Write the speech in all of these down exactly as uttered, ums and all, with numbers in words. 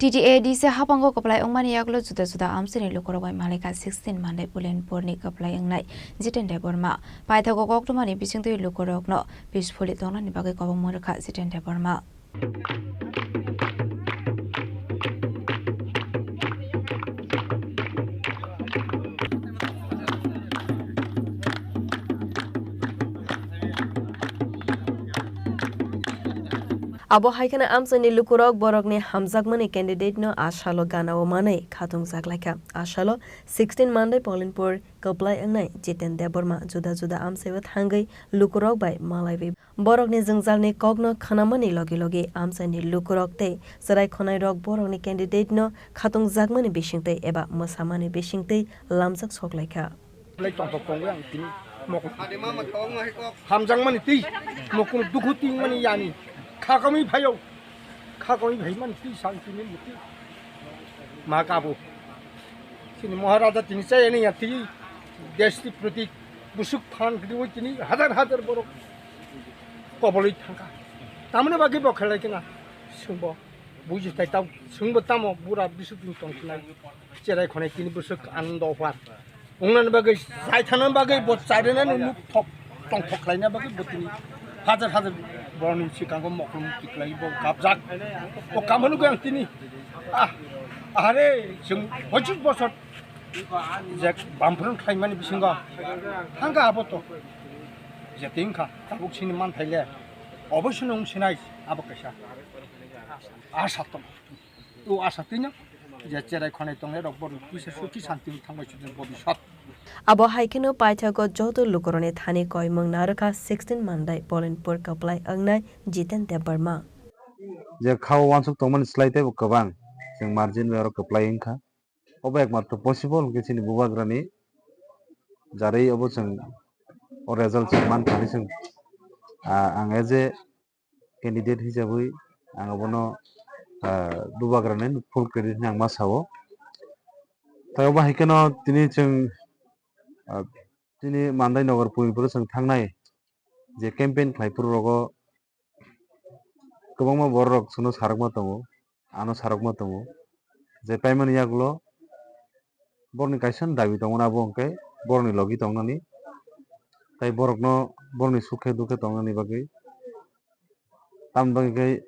T T A D C hapango kwplai wngmani yagulo juda juda amchaini lukurok bai malaikha sixteen Mandai Pulinpurni kwplai wngnai Jiten Debbarma. Paithago koktwmani bisingtwi lukurokno peacefully tongnani bagwi kobokma rwkha Jiten Debbarma. Abo hai kheno amchaini lukurok borokni hamjakmani candidate no asalo gana-o manwi khatungjak laikha. Asalo sixteen Mandai Pulinpur kwplai wngnai Jiten Debbarma juda juda amchaio thangwi lukurok bai malaiwi borokni jwngjalni kokno khwnamani logi logi amchaini lukurok tei chwrai khwnairok borokni candidate no khatungjakmani bisingtwi eba mwsamani bisingtwi lamjak sok laikha. Lai tongthok tongo ang tini mokol. Hamjakmani twi mokol dukhu tingmani yani. Khakamwi phaio. Khakamwi phaimani twi sang tini muti. Ma kabo. Chini Maharaja tini chayani ya twi. Deshni proti busuk phan kriwi tini hajar hajar borok kobolwi thangkha. Tamoni bagwi bo khelai kena. Sungbo. Buji tai tau. Sungbo tamo bura bisuk tini tongkhlai. Cherai khonai tini busuk anando opar. Wngnani bagwi, chai thangna bagwi, bo charinani nuk thok, tongthok khlaina bagwi bo tini hajar hajar borokni swkango mokol mukti khlai bo kapjak. Bo kamano khe ang tini, ah, ahare, chwng pochis bosor je bamphron khlaimani bisingo thangkha abo to. Je tei wngkha, tabuk sini manthaile, oboisino wng sinai abo kaisa asa tong. O asa tino je cherai khonai tongnai rok borok kisa suki santi thangbai sujak bobiswt. Abo hai kheno paithago joto lukurokni thani koimung narwkha sixteen Mandai Pulinpur kwplai wngnai Jiten Debbarma. Je khao uansuk tongmani slai teibo kwbang chwng margin bai oro kwplai wngkha. Obo ekmatro possible hwnkhe chini bubagrani jarwi obo chwng o result chwng mankha hinwi chwng, ah, ang as a candidate hisabwi ang abono, ah, bubagrani full credit hinwi ang ma sao. Tai obo hai kheno tini chwng, ah, tini Mandai Nagar Pulinpuro chwng thangnai je campaign khlai phuru rogo kwbangma borok chwngno sarokma tongo, ano sarokma tongo je paimani yagulo borokni kaisa dabi tongo abo hwnkhe borokni logi tongnani tai borokno borokni sukhe dukhe tongnani bagwi. Tamoni bagwi khe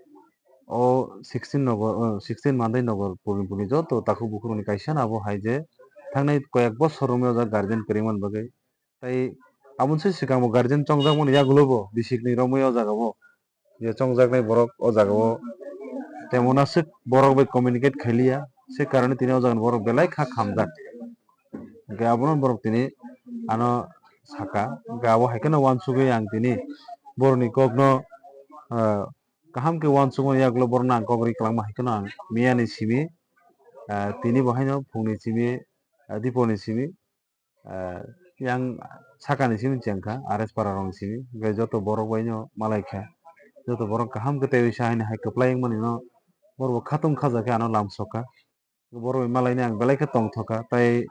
o sixteen Nagar, o sixteen Mandai Nagar Pulinpurni joto takhuk bukhuk rokni kaisa no abo hai je thangnai koyak bosor romwi o jaga guardian kwrwngmani bagwi. Tai aboni se swkang bo guardian chongjakmani yagulo bo bisikni romwi o jaga o je chongjaknai borok o jaga o temon aswk borok bai communicate khailiya se karone tini o jaga ni borok belai kha khamjak. Hwnkhe abono borok tini ano saka, hwnkhe abo hai kheno uansugwi ang tini borokni kokno, ah, kaham khe uansukmani yagulo borokno ang kok ri kwlangma hai kheno ang miyani simi, ah, tini bo haino phungni simi, ah, diponi simi, ah, yang sakani simi chengkha, R S para rokni simi, hwnkhe joto borok baino malaikha, joto borok kaham khe teiwi sa haino hai kwplai wngmani no borok bo khatung khajakhe ano lamsokha. Borok bai malaini ang belai khe tongthokha, tai,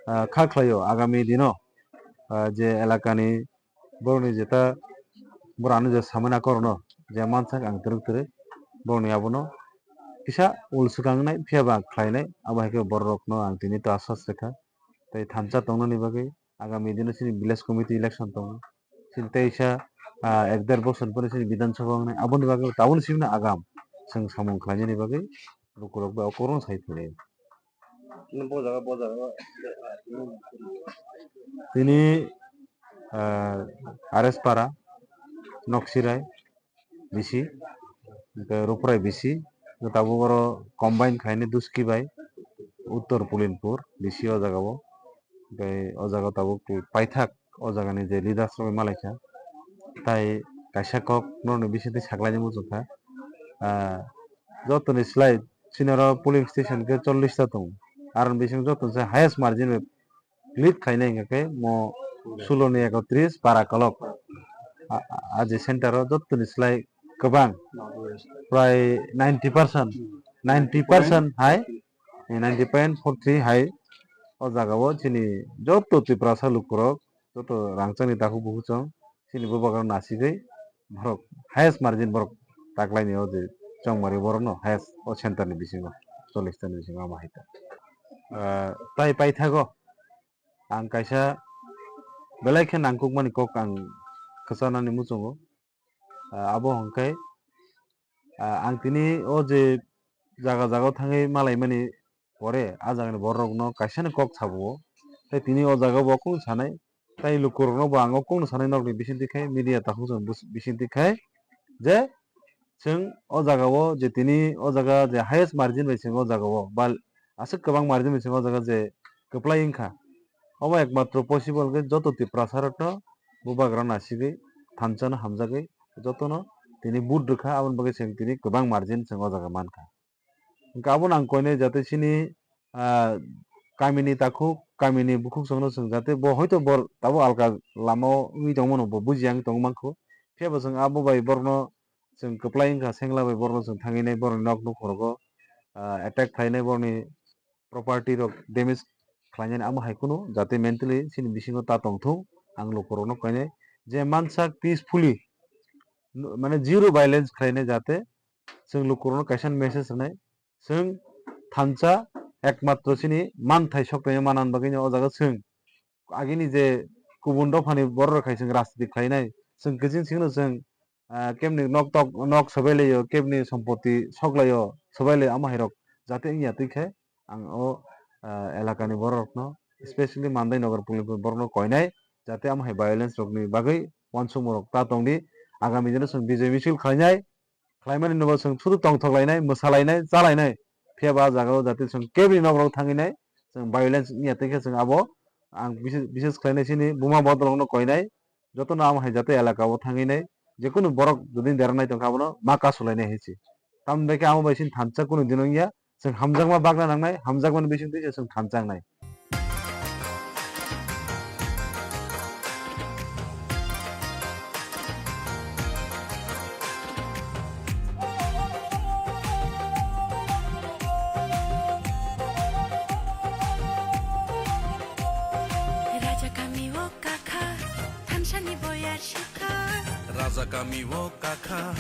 ah, kha khlaio agami dino, ah, je elakani borokni jeta borok ano je samani akorokno je mansak ang twrwk twrwk borokni abono kisa ul swkang wngnai phiya ba khlainai, abo hai khe borok rokno ang tini ta asas rwkha. Tai thansa tongnani bagwi agami dino chini village committee election tongo. Chini teisa, ah, ek der bosor pore chini Bidhan Sabha wngnai. Aboni bagwi tabukni simi no agam chwng samung khlainani bagwi lukurok bai okorokno sai phailai. Tini bo jaga, bo jaga. Tini, ah, R S para, Noksirai, bisi, hwnkhe Ruprai bisi, hwnkhe tabuk oro combine khaini Duski bai Uttor Pulinpur bisi o jaga o, hwnkhe o jaga o tabuk paithak o jaga ni je leaders rok malaikha, tai kaisa kok norokni bisingtwi saklaini muchungkha, ah, jotoni slai chini oro polling station khe chollish ta tongo, aroni bising jotoni se highest margin bai lead khainai hwnkha khe mo sulo ni ekotris para kolok. A, a, a je center o jotoni slai kwbang, prai ninety percent, ninety percent hai, ninety point four three hai o jaga o chini joto Tiprasa lukurok, joto rangchakni takhuk bukuchwng chini bubagrok nasigwi borok highest margin borok taklaini o je chongmari borokno highest o center ni bisingo. chollish tani bisingo ama hai ta. Ah, tai paithago ang kaisa belai khe nangkukmani kok ang khachanani muchungo. Ah, abo hwnkhe, ah, ang tini o je jaga jaga o thangwi malaimani pore, ah jagani bororokno kaisani kok sabo. Tei tini o jaga o bo kung sanai, tei lukurokno bo ang o kung sanai nokni bisingtwi khai, media takhuk chwng bus-, bisingtwi khai, je chwng o jaga o je tini o jaga je highest margin bai chwng o jaga o, ba aswk kwbang margin bai chwng o jaga je kwplai wngkha. Omo ekmatro possible khe joto Tiprasa rokno bubagra nasigwi thansa no hamjagwi jotono tini vote rwkha, aboni bagwi chwng tini kwbang margin chwng o jaga mankha. Hwnkhe abono ang koinai jate chini, ah, kamini takhuk, kamini bukhuk chwngno chwng jate bo hoito bor tabuk alka lama o wngwi tongmano bo bujiya wngwi tongwi mankho. Phiya bo chwng abo bai borokno chwng kwplai wngkha sengla bai borokno chwng thangwi nai borokni nok nukhorogo, ah, attack khlainai borokni property rok damage khlainani amo hai kheno jate mentally chini bisingo ta tongthung ang lukurokno koinai je mansak peacefully mane zero violence khlainai jate chwng lukurokno kaisa message rwnai chwng thansa ekmatro chini manthai sokthai manani bagwi o jaga chwng agini je kubun dophani borok rok hai chwng rajniti khlainai chwng kiching singno chwng ah, kebni nok tok, nok sobai laio, kebni sompoti sok laio, sobai laio, amo hai rok jate wngya twi khe ang o, ah, elakani borok rokno, especially Mandai Nagar Police borok no koinai jate amo hai violence rokni bagwi uansukmung rok ta tongdi, agami dino chwng bijoi misil khlainai, khlaimani nobo chwng sudu tongthok lainai, mwsa lainai, cha lainai, phiya ba ah jaga o jate chwng kebni nok rok thangwi nai, chwng violence wngya twi khe chwng abo ang bises, bises khlainai chini buma bodol rokno koinai, jotono amo hai jate elaka o thangwi nai, jekunu borok jodi deranai tongkha abono ma kasulainai hai se. Tamni bai khe amo bai chini thansa kunu dino wngya, chwng hamjakma bagna nangnai, hamjakmani bisingtwi se chwng thansa wngnai. Raja kami o kakha, thansani boyar shikha. Raja kami o kakha,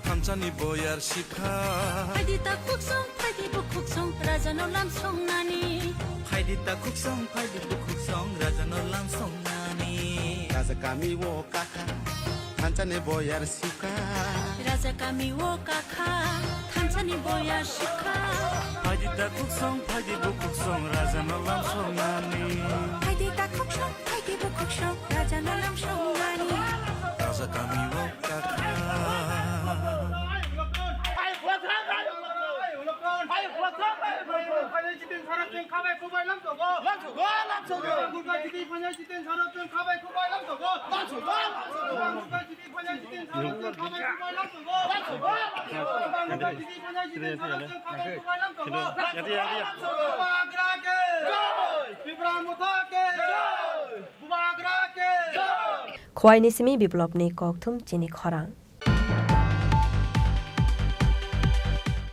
thansani boyar shikha. Phaidi ta khuksong, phaidi bukhuksong, raja no lam songnani. Phaidi ta khuksong, phaidi bukhuksong, raja no lam songnani. Raja kami o kakha, thansani boyar shikha. Raja kami o kakha, thansani boyar shikha. Phaidi ta khuksong, phaidi bukhuksong, raja no lam songnani. Phaidi ta khuksong, phaidi bukhuksong, raja no lam songnani. Raja kami o kakha. Khowai ni simi biplopni kokthum chini khorang.